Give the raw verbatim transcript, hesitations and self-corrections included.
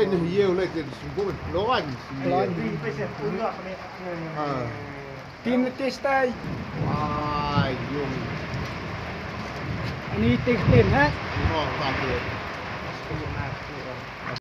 Ye u lai te sum ko lo wan. Lo wan. Ah. Tin te stai. Wai yung. Ani te ten ha. Mo ta te.